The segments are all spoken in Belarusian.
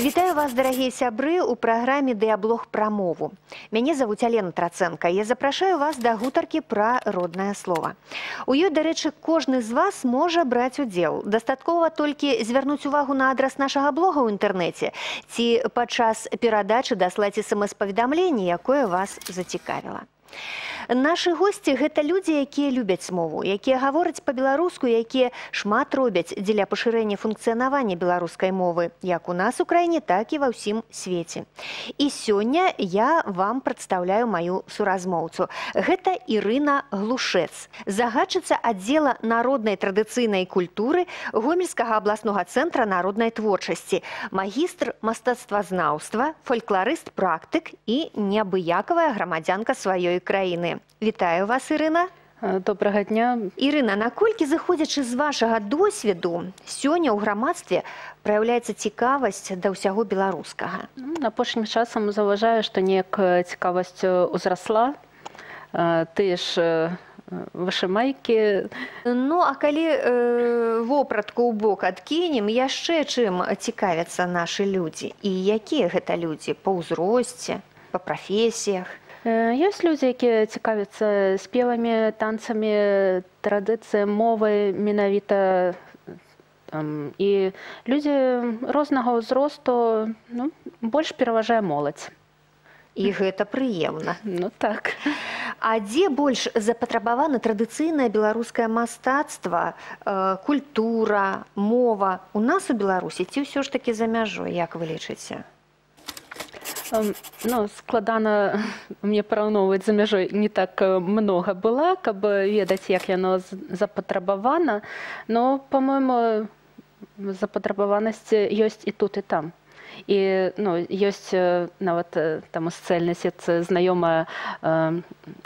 Вітаю вас, дарагія сябры, у праграме «Дыяблог пра мову». Мяне завуць Алена Трацэнка. Я запрашаю вас да гутаркі пра роднае слова. У ёй, дарэчы, кожны з вас можа браць удзел. Дастаткова толькі звярнуць увагу на адрас нашага блога ў інтэрнэце ці падчас перадачы даслаць смс-паведамленне, якое вас зацікавіла. Нашы госці гэта людзі, якія любяць мову, якія гавораць па-беларуску, якія шмат робяць дзеля пашырэння функцыянавання беларускай мовы, як у нас у краіне, так і ва ўсім свеце. І сёння я вам прадстаўляю маю суразмоўцу. Гэта Ірына Глушэц, загадчыца аддзела народнай традыцыйнай культуры Гомельскага абласнога цэнтра народнай творчасці, магістр мастацтвазнаўства, фалькларыст-практык і неабыякавая грамадзянка сваёй краіны. Вітаю вас, Ірына. Добрага дня. Ірына, наколькі, зыходзячы з вашага досведу, сёння ў грамадстве праяўляецца цікавасць да ўсяго беларускага? Ну, апошнім часам заўважаю, што неяк цікавасць узрасла. Тыя ж вышымайкі. Ну, а калі вопратку ў бок адкінем, яшчэ чым цікавяцца нашы людзі? І якія гэта людзі? Па ўзросце, па прафесіях? Ёсць людзі, якія цікавяцца спевамі, танцамі, традыцыяй, мовай менавіта. І людзі рознага ўзросту, ну, больш пераважае моладзь. І гэта прыемна. Ну так. А дзе больш запатрабавана традыцыйнае беларускае мастацтва, культура, мова? У нас у Беларусі ці ўсё ж такі за мяжой, як вы лічыце? Ну, складана мне параўноўваць, за мяжой не так многа была, каб ведаць, як яно запатрабавана, но, по-моему, запатрабаванасць ёсць і тут, і там. І, ну, ёсць нават там у сацыяльнай сетцы знаёмая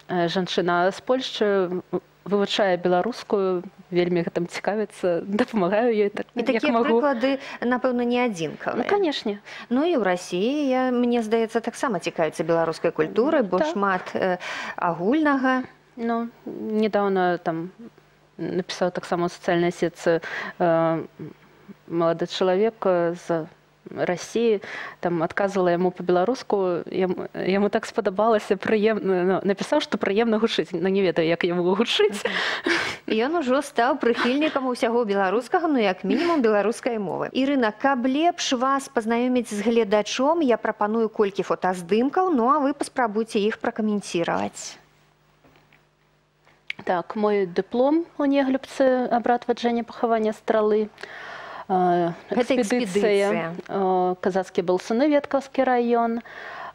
жанчына з Польшчы, вывучае беларускую, вельмі гэтым цікавіцца, дапамагаю ёй так, І як такія магу. прыклады, напэўна, не адзінкавыя. Ну, канешне. Ну і ў Расіі, мне здаецца, таксама цікавіцца беларускай культурай, бо шмат агульнага. Ну, недавно там напісаў таксама ў сацыяльнай сетцы малады чалавек з Расіі, там адказвала яму па-беларуску, яму так спадабалася, прыемна, ну, напісаў, што прыемна гучыць, но не ведаю, як яму гучыць. Ён ужо стаў прыхільнікам усяго беларускага, ну як мінімум беларускай мовы. Ірына, каб лепш вас пазнаёміць з гледачом, я прапаную колькі фотаздымкаў, ну а вы паспрабуйце іх пракаменціраваць. Так, мой дыплом у Неглюбцы, абрад ваджэння пахавання стралы. Гэта Экспедыцыя, экспедыцыя. Казацкі Балсуны, Веткаўскі раён,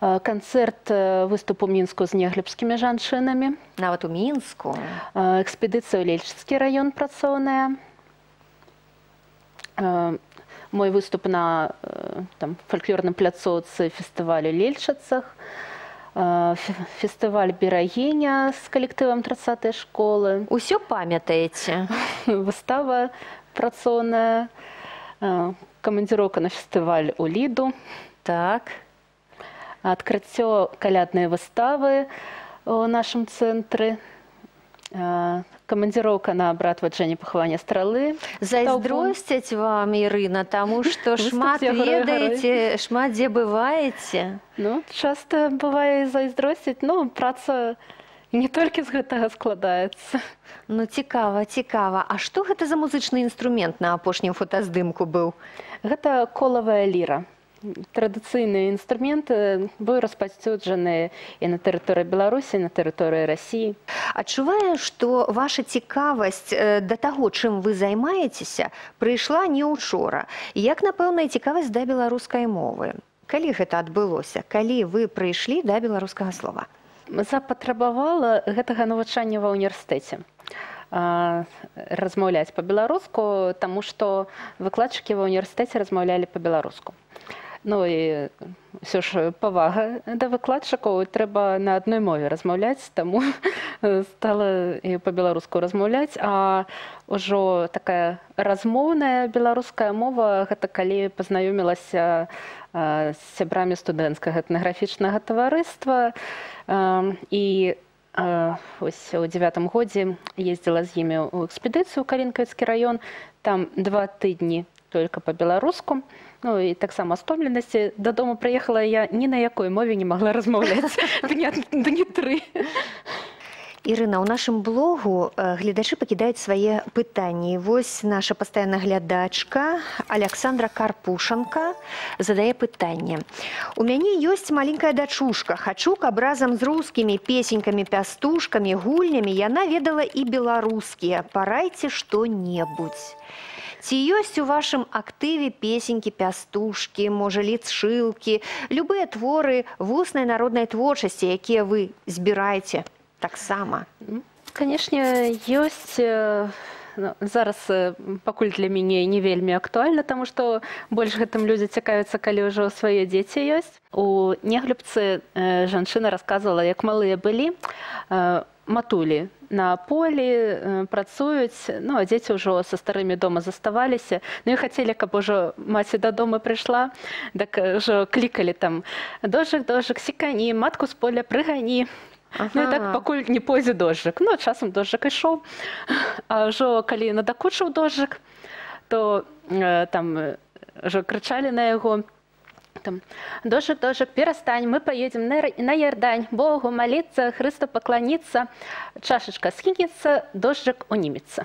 канцэрт, выступ у Мінску з неглюбскімі жанчынамі. Нават у Мінску. Экспедыцыя ў Лельчыцкі раён працоўная. Мой выступ на там, фальклорным пляцоўцы фестывалю Лельчыцах. Фестываль Берагіня з калектывам 30-й школы. Усё памятаеце? Выстава працоўная. Камандзіроўка на фестываль у Ліду. Адкрыццё каляднай выставы ў нашым цэнтры. Камандзіроўка на абрад ваджэння пахавання стралы. Зайздросцяць вам, Ірына, таму што Выступ шмат з Ягорай Гарой. ведаеце, шмат дзе бываеце. Ну, часта бывае зайздросціць, но праца не толькі з гэтага складаецца. Ну, цікава, цікава. А што гэта за музычны інструмент на апошнім фотаздымку быў? Гэта колавая ліра. Традыцыйны інструмент, быў распаўсюджаны і на тэрыторыі Беларусі, і на тэрыторыі Расіі. Адчуваю, што ваша цікавасць да таго, чым вы займаецеся, прыйшла не ўчора. Як, напэўна, і цікавасць да беларускай мовы. Калі гэта адбылося? Калі вы прыйшлі да беларускага слова? Запатрабавала гэтага навучання ва ўніверсітэце. Размаўляць па-беларуску, таму што выкладчыкі ва ўніверсітэце размаўлялі па-беларуску. Ну і ўсё ж павага да выкладчыкаў, трэба на адной мове размаўляць, таму стала і па-беларуску размаўляць, а ўжо такая размоўная беларуская мова, гэта калі пазнаёмілася з сябрамі студэнцкага этнаграфічнага таварыства, і Ось у 9-м годзе ездзіла з імі ў экспедыцыю ў Калінкавіцкі раён, там 2 тыдні только па-беларуску. Ну і таксама стомленасці. Дадому прыехала, я ні на якой мове не магла размаўляць. Дні 3. Ірына, у нашым блогу гледачы пакідаюць свае пытанні. Вось наша пастаянная глядачка Александра Карпушанка задае пытанне. У мяне ёсць маленькая дачушка. Хачу, каб разам з рускімі песенькамі, пястушкамі, гульнямі яна ведала і беларускія. Парайце што-небудзь. Ці ёсць у вашым актыве песенькі, пястушкі, можа, лічылкі, любыя творы вуснай народнай творчасці, якія вы збіраеце таксама? Канешне, ёсць. Ну, зараз пакуль для мяне не вельмі актуальна, таму што больш гэтым людзі цікавяцца, калі ўжо свае дзеці ёсць. У Неглюбцы жанчына расказвала, як малыя былі, матулі на полі працуюць, ну, а дзеці ўжо са старымі дома заставаліся. Ну і хацелі, каб ужо маці дадому прыйшла, дак ўжо клікалі там: «Дожджык, дожджык, секані, матку з поля прыгані». Ну і так пакуль не пойдзе дожджык. Ну, часам дожджык ішоў. А ўжо калі надакучыў дожджык, то там ўжо крычалі на яго там: «Дожджык, дожджык, перастань, мы поедем на Ярдань, Богу молиться, Христу поклониться, чашечка скинется, дожджык унімецца».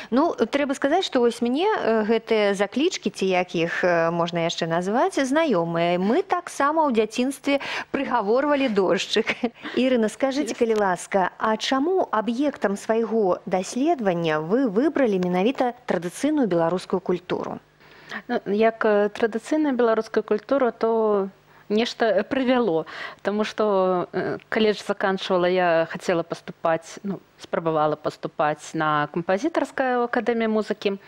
Ну, трэба сказаць, што вось мне гэтыя заклічкі, ці як іх можна яшчэ назваць, знаёмыя. Мы таксама ў дзяцінстве прыгаворвалі дожджык. Ірына, скажыце, калі ласка, а чаму аб'ектам свайго даследавання вы выбралі менавіта традыцыйную беларускую культуру? Ну, як традыцыйную беларускую культуру, то нешта прывяло, таму што каледж заканчивала, я хацела паступаць, ну, спрабавала паступаць на кампазітарскую акадэмію музыкі.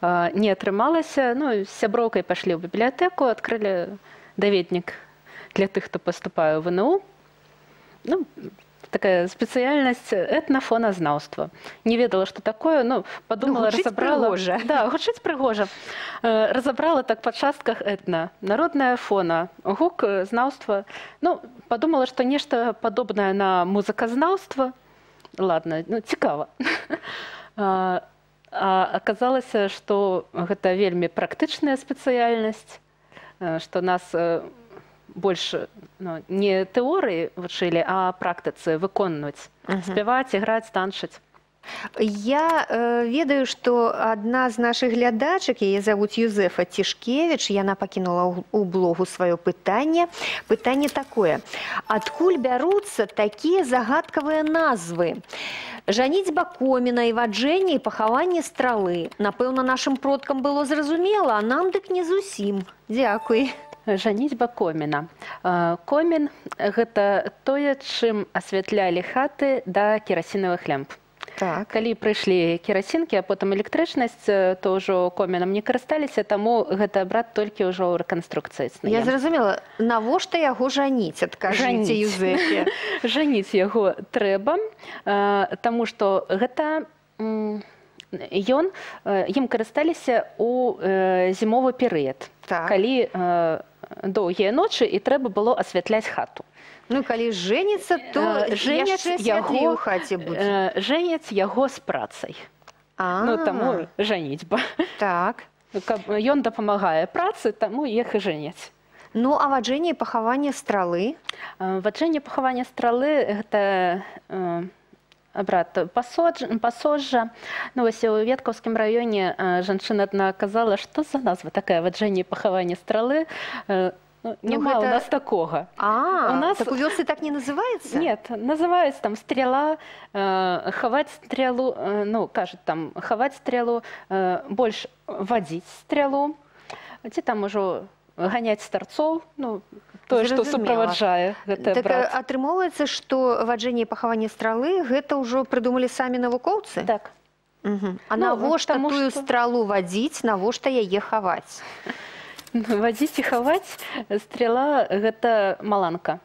Не атрымалася, ну, з сяброўкай пайшлі ў бібліятэку, адкрылі даведнік для тых, хто паступае ў ВНУ. Ну, такая спецыяльнасць этнафоназнаўства. Не ведала, што такое, ну, подумала, Ну, гучыць разабрала. Прыгожа. Да, гучыць прыгожа. Разабрала так па частках: этна, народная, фона, гук, знаўства. Ну, подумала, што нешта падобнае на музыказнаўства. Ладно, ну, цікава. А аказалася, што гэта вельмі практычная спецыяльнасць, што нас больш, ну, не тэорыі вучылі, а практыцы выконваць. Спяваць, іграць, танчыць. Я ведаю, што адна з нашых глядачак, яе завуць Юзефа Цішкевіч, яна пакінула ў блогу сваё пытанне. Пытанне такое. Адкуль бяруцца такія загадкавыя назвы? Жаніцьба коміна і ваджэнне і пахаванне стралы. Напэўна, нашым продкам было зразумела, а нам дык не зусім. Дзякуй. Жаніцьба коміна. Комін гэта тое, чым асвятлялі хаты да керасінавых лямп. Калі прыйшлі керасінкі, а потым электрычнасць, то ўжо комінам не карысталіся, таму гэты абрад толькі ўжо ў рэканструкцыі існуе. Я зразумела, навошта яго жаніць, адкажыце Жаніць. Юзефе. Жаніць яго трэба, таму што ім карысталіся ў зімовы перыяд, калі доўгія ночы і трэба было асвятляць хату. Ну, калі жэніцца, то Жэняць яшчэ святлей у хаце будзе. Жэняць яго з працай. Ну, таму жаніцьба. Каб ён дапамагае працы, таму іх і жэняць. Ну, а ваджэнне і пахаванне стралы? Ваджэнне і пахаванне стралы гэта абрад пасожжа. Ну, вось у Веткаўскім раёне жанчына адна казала, што за назва такая ваджэнне і пахаванне стралы. Ну, Ну, няма у гэта нас такога. А, У нас так у вёсцы так не называецца? Нет, называюць там стрела, хаваць стрелу, ну, кажуць там хаваць стрелу, больш вадзіць стрелу, ці там ужо ганяць старцоў, ну, тое, што Зразумела. суправаджае гэты Так, абрад. атрымоўваецца, што ваджэнне і пахаванне стралы гэта ўжо прыдумалі самі навукоўцы? Так. А Ну, навошта таму тую што стралу вадзіць, навошта яе хаваць? Вадзіць і хаваць стрела гэта маланка.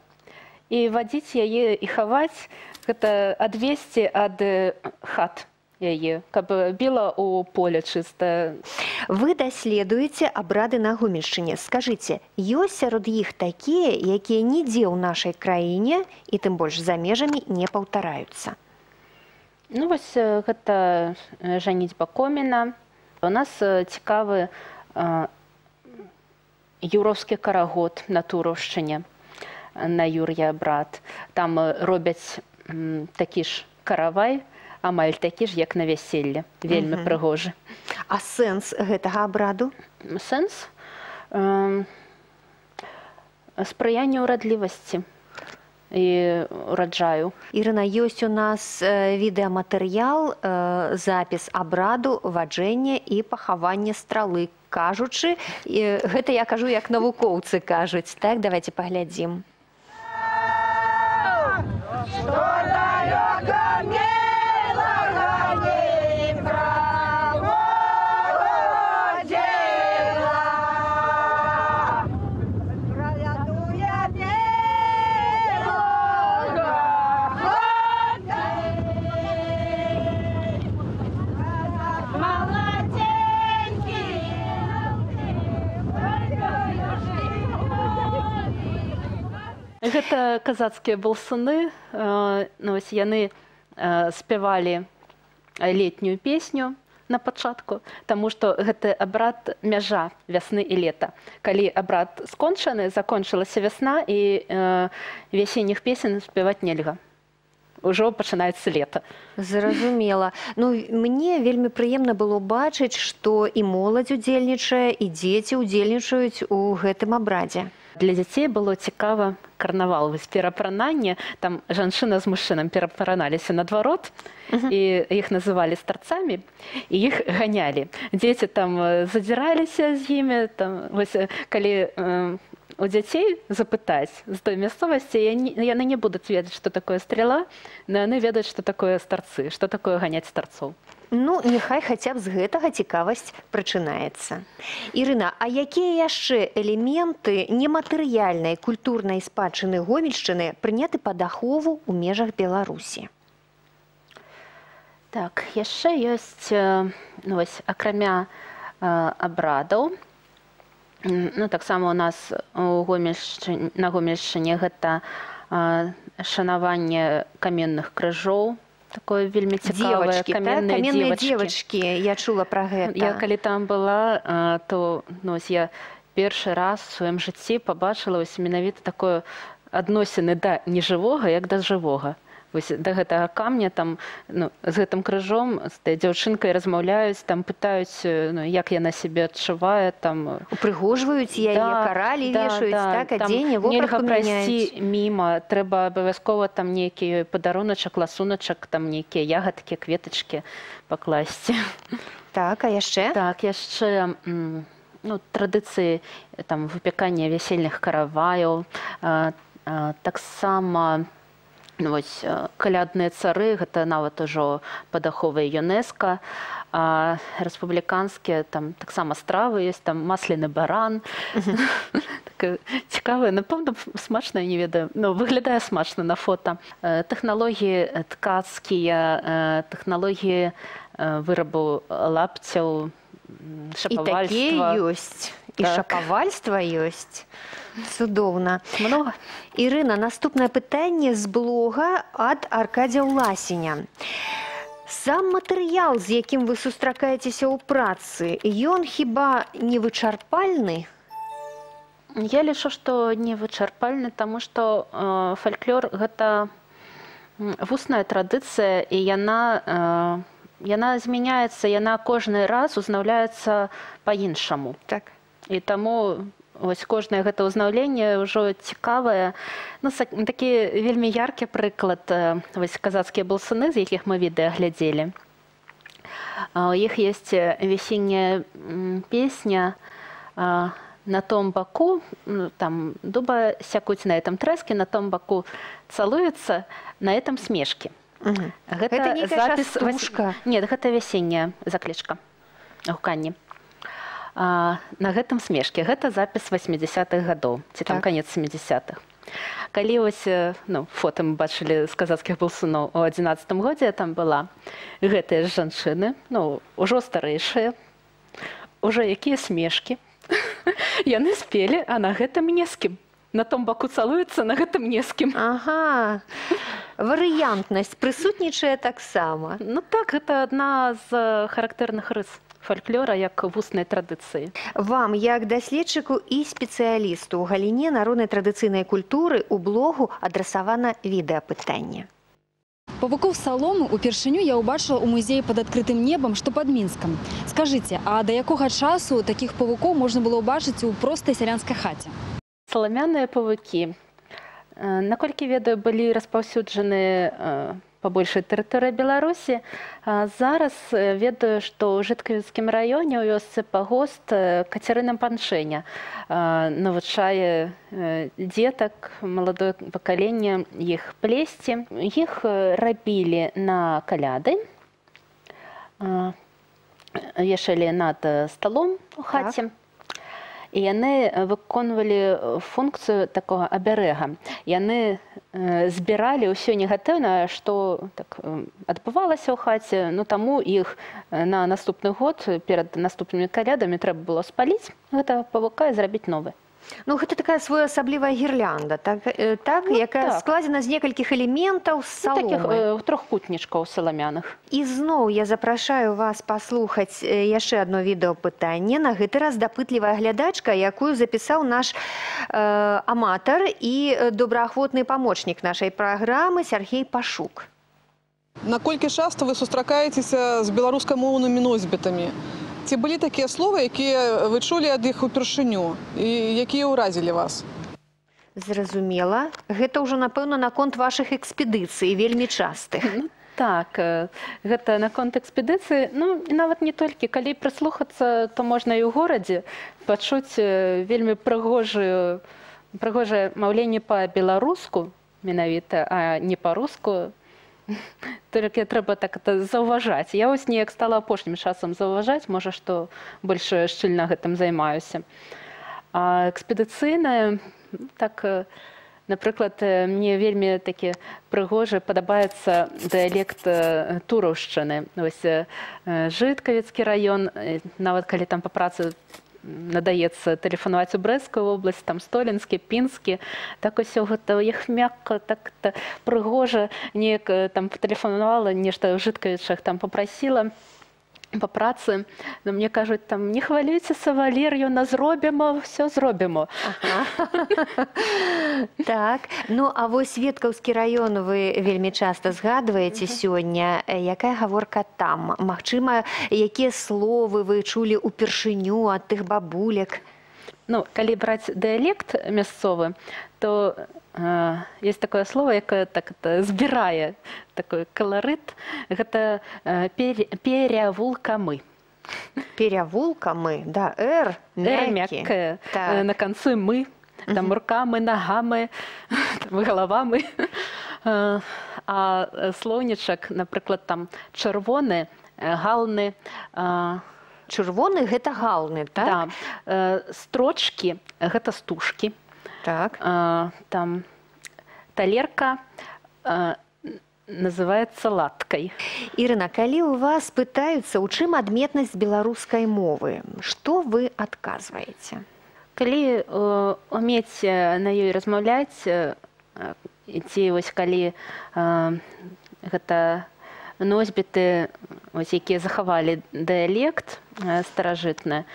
І вадзіць яе і хаваць гэта адвесці ад хат. яе, каб біла ў поле чыстае. Вы даследуеце абрады на Гомельшчыне. Скажыце, ёсць сярод іх такія, якія нідзе ў нашай краіне і тым больш за межамі не паўтараюцца? Ну вось гэта жаніцьба Коміна. У нас цікавы юраўскі карагод на Тураўшчыне, на Юр'я брат. Там робяць такі ж каравай, амаль такі ж, як на вяселле. Вельмі прыгожы. А сэнс гэтага абраду? Сэнс? Спрыянне ўрадлівасці і ураджаю. Ірына, ёсць у нас відэаматэрыял, запіс абраду ваджэння і пахавання стралы. Кажучы, гэта я кажу, як навукоўцы кажуць. Так, давайте паглядзім. Что далёка милого не проводила, проведу я милого молоденький. Гэта казацкія балсуны. Ну, вось яны спявалі летнюю песню на пачатку, таму што гэты абрад мяжа вясны і лета. Калі абрад скончаны, закончылася вясна, і вясенніх песен спяваць нельга. Ужо пачынаецца лета. Зразумела. Ну, мне вельмі прыемна было бачыць, што і моладзь удзельнічае, і дзеці ўдзельнічаюць у гэтым абрадзе. Для дзяцей было цікава карнавал, вось перапрананне, там жанчына з мужчынам перапраналіся наадварот, і іх называлі старцамі, і іх ганялі. Дзеці там задзіраліся з імі, там, вось, калі у дзяцей запытаць з той мясцовасці, яны не будуць ведаць, што такое стрела, но яны ведаюць, што такое старцы, што такое ганяць старцоў. Ну, няхай хаця б з гэтага цікавасць прачынаецца. Ірына, а якія яшчэ элементы нематэрыяльнай культурнай спадчыны Гомельшчыны прыняты пад ахову ў межах Беларусі? Так, яшчэ ёсць, ну, вось, акрамя абрадаў, ну, таксама у нас на Гомельшчыне гэта шанаванне каменных крыжоў, такое вельмі цікавае. Девочки, так? Каменныя Каменныя девочки. Девочки, я чула пра гэта. Я калі там была, то, ну, ось я першы раз у сваім жыцці пабачыла ось менавіта такое адносіны да нежывога, як да жывога. Вось да гэтага камня там, ну, з гэтым крыжом, з той дзяўчынкай размаўляюць, там пытаюць, ну, як яна сябе адчувае, там. Упрыгожваюць яе, Да, каралі да, вешаюць, да, так, там адзенне, нельга вопратку прайсці мяняюць. міма, трэба абавязкова там нейкі падаруначак, ласуначак, там нейкія ягадкі, кветачкі пакласці. Так, а яшчэ? Так, яшчэ, ну, традыцыі там выпякання вясельных караваяў, таксама, ну, вось, калядныя цары, гэта нават ужо пад аховай ЮНЕСКА, а рэспубліканскія там таксама стравы ёсць, там масляны баран. Такое цікавае, напэўна, смачнае, не ведаю. Ну, выглядае смачна на фота. Тэхналогіі ткацкія, тэхналогіі вырабу лапцяў, І такія шапавальства. Ёсць. І Так. шапавальства ёсць. Цудоўна. Много. Ірына, наступнае пытанне з блога ад Аркадзя Ўласеня. Сам матэрыял, з якім вы сустракаецеся ў працы, ён хіба не вычарпальны? Я лічу, што не вычарпальны, таму што фальклор гэта вусная традыцыя, і яна змяняецца, яна кожны раз узнаўляецца па-іншаму. І таму вось кожнае гэта ўзнаўленне ўжо цікавае. Ну, такі вельмі яркі прыклад, вось казацкія балсуны, з якіх мы відэа глядзелі. У іх ёсць весенняя песня, на том боку, ну, там дуба сякуць, на этом треске, на том боку целуются, на этом смешки. Гэта Гэта нейкая запіс частушка. Нет, гэта вясенняя заклічка, гуканне. На гэтым смешке. Гэта запіс 80-х гадоў, ці там канец 70-х. Калі вось, ну, фота мы бачылі з казацкіх балсуноў у 11 годзе, я там была, гэтыя ж жанчыны, ну, ужо старэйшыя, ужо якія смешкі. Яны спелі, а на гэтым не з кім. На том баку цалуюцца, на гэтым не з кім. Ага. Варыянтнасць прысутнічае таксама. Ну так, гэта адна з характэрных рыс фальклора як вуснай традыцыі. Вам, як даследчыку і спецыялісту ў галіне народнай традыцыйнай культуры, у блогу адрасавана відэапытанне. Павукоў саломы упершыню я ўбачыла ў музеі пад адкрытым небам, што пад Мінскам. Скажыце, а да якога часу такіх павукоў можна было ўбачыць у простай сялянскай хаце? Саламяныя павукі, наколькі ведаю, былі распаўсюджаны па большай тэрыторыі Беларусі. Зараз ведаю, што ў Жыткавіцкім раёне ў вёсцы Пагост Кацярына Панчэня навучае дзетак, маладое пакаленне іх плесці. Іх рабілі на каляды, вешалі над сталом у хаце. Так. І яны выконвалі функцыю такога абярэга. Яны збіралі ўсё негатыўнае, што так адбывалася ў хаце, ну, таму іх на наступны год перад наступнымі калядамі трэба было спаліць гэтага павука і зрабіць новы. Ну, гэта такая своеасаблівая гірлянда, так, так, Ну, якая так. складзена з некалькіх элементаў з Ну, такіх саломы. трохкутнічкаў саламяных. І зноў я запрашаю вас паслухаць яшчэ адно відэапытанне. На гэты раз дапытлівая глядачка, якую запісаў наш аматар і добраахвотны памочнік нашай праграмы Сяргей Пашук. Наколькі часта вы сустракаецеся з беларускамоўнымі носьбітамі? Ці былі такія словы, якія вы чулі ад іх упершыню і якія ўразілі вас? Зразумела. Гэта ўжо, напэўна, наконт вашых экспедыцый, вельмі частых. Ну, так, гэта наконт экспедыцыі. Ну, нават не толькі. Калі прыслухацца, то можна і ў горадзе пачуць вельмі прыгожае маўленне па-беларуску менавіта, а не па-руску. Толькі трэба так это заўважаць. Я вось неяк стала апошнім часам заўважаць, можа, што больш шчыльна гэтым займаюся. А экспедыцыйная, так, напрыклад, мне вельмі такі прыгожы падабаецца дыялект Тураўшчыны. Вось Жыткавіцкі раён, нават калі там па працы надаецца тэлефанаваць у Брэсцкую вобласць, там Столінскі, Пінскі, так усё гэта ў іх мякка, так это прыгожа, неяк там патэлефанавала, нешта ў Жыткавічах там папрасіла па працы, но мне кажуць там, не хвалюйцеся, Валер'юна, зробімо, всё зробімо. Ага. Так, ну а вось Веткаўскі раён вы вельмі часта згадваеце сёння. Якая гаворка там? Магчыма, якія словы вы чулі ўпершыню ад тых бабуляк? Ну, калі браць дыялект мясцовы, то есть такое слово, якое так это збірае такой каларыт, гэта перявулкамы. Перявулкамы, да, р, Р мяккі. мяккае, Так. на канцы мы, там рукамы, нагамы, там, галавамы. А слоўнічак, напрыклад, там чырвоны, галны, Чырвоны гэта галны, так? Да. Строчкі гэта стужкі. Так. Там талерка называется латкай. Ірына, калі у вас пытаюцца, у чым адметнасць беларускай мовы, што вы адказваеце? Калі умець на ёй размаўляць, ці вось калі гэта носьбіты, ось, якія захавалі дыялект старажытны,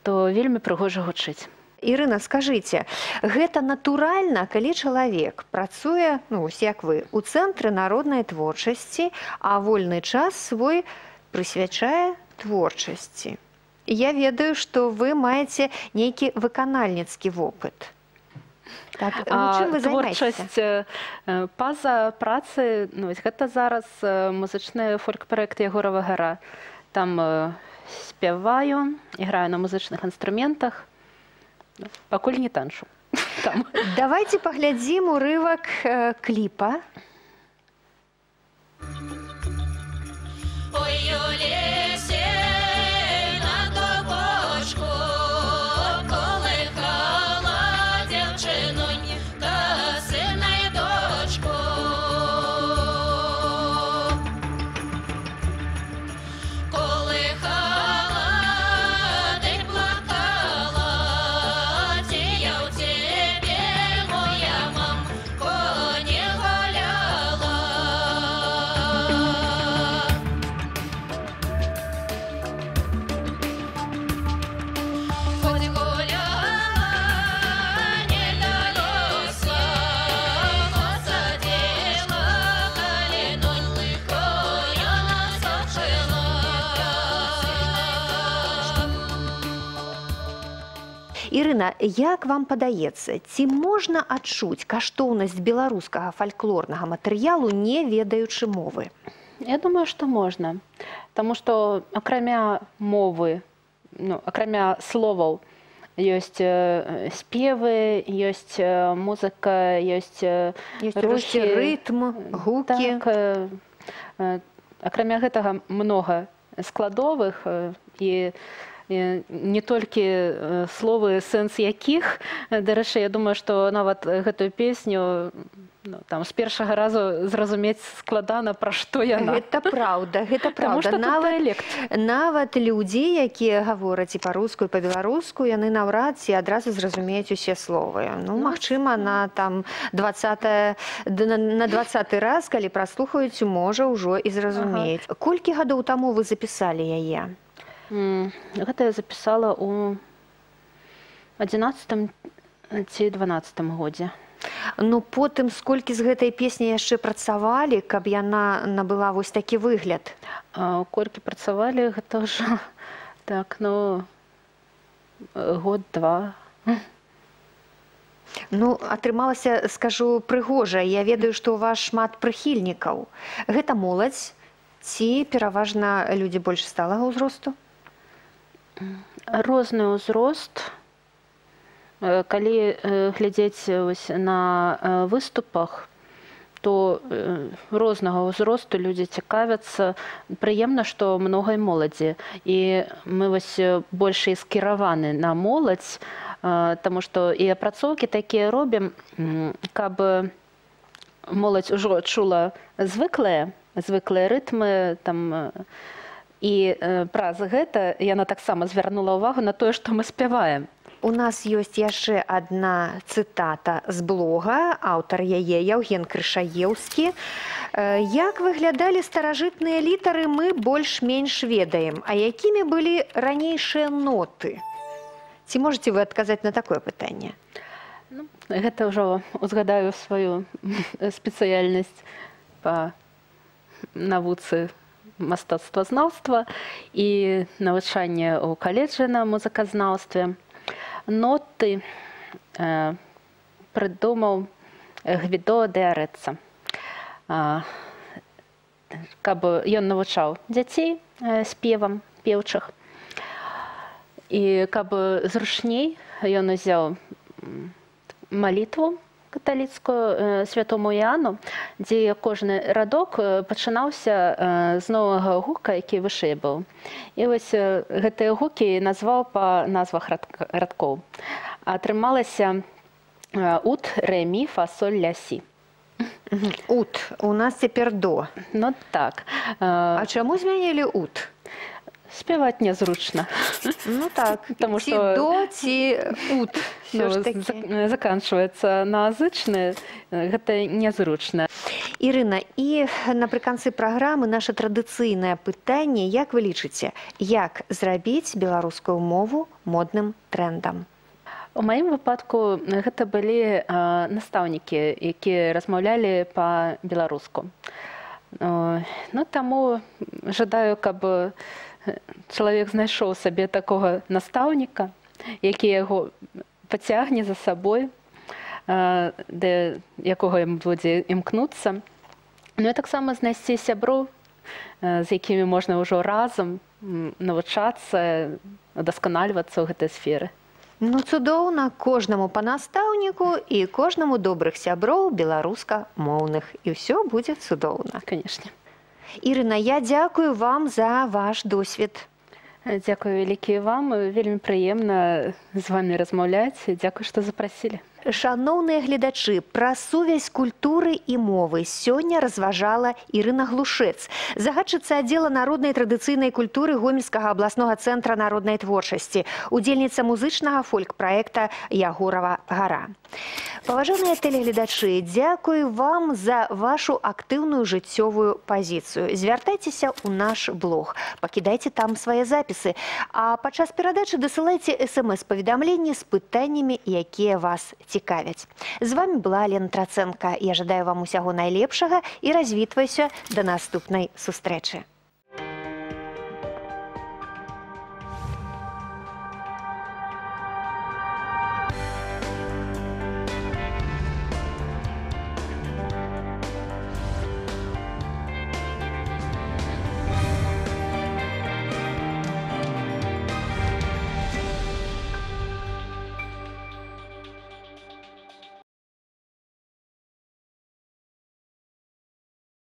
то вельмі прыгожа гучыць. Ірына, скажыце, гэта натуральна, калі чалавек працуе, ну, ось як вы, у цэнтры народнай творчасці, а вольны час свой прысвячае творчасці? Я ведаю, што вы маеце нейкі выканальніцкі вопыт. Так, ну, чым вы займаецеся? Творчасць па-за працы, ну, вось гэта зараз музычны фольк-праект Ягорава гара. Там спяваю, іграю на музычных інструментах. Пакуль не танчу. Там. Давайте паглядзім урывак кліпа. Ой, у лесе на дубочку колыхала дзяўчынонька. Ірына, як вам падаецца, ці можна адчуць каштоўнасць беларускага фальклорнага матэрыялу, не ведаючы мовы? Я думаю, што можна. Таму што акрамя мовы, ну, акрамя словаў, ёсць спевы, ёсць музыка, ёсць рухі, рытм, гукі. Так, акрамя гэтага многа складовых і не толькі словы, сэнс якіх. Дарэчы, я думаю, што нават гэтую песню, ну, там з першага разу зразумець складана, пра што яна. Гэта праўда, гэта праўда. Нават людзі, якія гавораць і па-руску, і па-беларуску, яны наўрад ці адразу зразумеюць усе словы. Ну, магчыма, на там 20 раз, калі праслухаюць, можа ўжо і зразумеюць. Ага. Колькі гадоў таму вы запісалі яе? Гэта я запісала ў 11 ці 12 годзе. Ну, потым сколькі з гэтай песні яшчэ працавалі, каб яна набыла вось такі выгляд? Колькі працавалі, гэта ўжо так, ну, год-два. Ну, атрымалася, скажу, прыгожа. Я ведаю, што ў вас шмат прыхільнікаў. Гэта моладзь ці пераважна людзі больш сталага ўзросту? Розны ўзрост. Калі глядзець вось на выступах, то рознага ўзросту людзі цікавяцца. Прыемна, што многа і моладзі. І мы вось больш і скіраваны на моладзь, таму што і апрацоўкі такія робім, каб моладзь ужо чула звыклыя рытмы, там, і праз гэта яна таксама звярнула ўвагу на тое, што мы спяваем. У нас ёсць яшчэ адна цытата з блога, аўтар яе Яўген Крышаеўскі. Як выглядалі старажытныя літары, мы больш-менш ведаем. А якімі былі ранейшыя ноты? Ці можаце вы адказаць на такое пытанне? Ну, гэта ўжо узгадаю сваю спецыяльнасць па навуцы мастацтвазнаўства і навучанне ў каледжы на музыказнаўстве. Ноты прыдумаў Гвідо де Арэцца. Каб ён навучаў дзяцей спевам пеўчых. І каб зручней, ён узяў малітву каталіцкую святому Іоанну, дзе кожны радок пачынаўся з новага гука, які вышэй быў. І вось гэтыя гукі назваў па назвах радкоў. Атрымалася ут, ре, мі, фа, соль, ля, сі. Ут. У нас цяпер до. Ну так. А чаму змянілі ут? Спяваць нязручна. Ну так. Таму ці што до, ці ут. Ну, заканчваецца на азычны, гэта нязручна. Ірына, і напрыканцы праграмы наша традыцыйнае пытанне, як вы лічыце, як зрабіць беларускую мову модным трэндам? У маім выпадку гэта былі настаўнікі, якія размаўлялі па-беларуску. Ну, таму жадаю, каб чалавек знайшоў сабе такога настаўніка, які яго пацягне за сабой, да якога яму будзе імкнуцца. Ну і таксама знайсці сяброў, з якімі можна ўжо разам навучацца, удасканальвацца ў гэтай сферы. Ну, цудоўна, кожнаму па настаўніку і кожнаму добрых сяброў беларускамоўных. І ўсё будзе цудоўна. Канешне. Ірына, я дзякую вам за ваш досвед. Дзякую вялікі вам. Вельмі прыемна з вамі размаўляць. Дзякую, што запрасілі. Шаноўныя гледачы, пра сувязь культуры і мовы сёння разважала Ірына Глушэц, загадчыца аддзела народнай традыцыйнай культуры Гомельскага абласнога цэнтра народнай творчасці, удзельніца музычнага фольк-праекта «Ягорава гара». Паважаныя тэлегледачы, дзякую вам за вашу актыўную жыццёвую пазіцыю. Звяртайцеся ў наш блог, пакідайце там свае запісы, а падчас перадачы дасылайце смс-паведамленні з пытаннямі, якія вас цікавяць. З вами была Лена Трацэнка. Я жадаю вам усяго найлепшага і развітваюся да наступнай сустрэчы.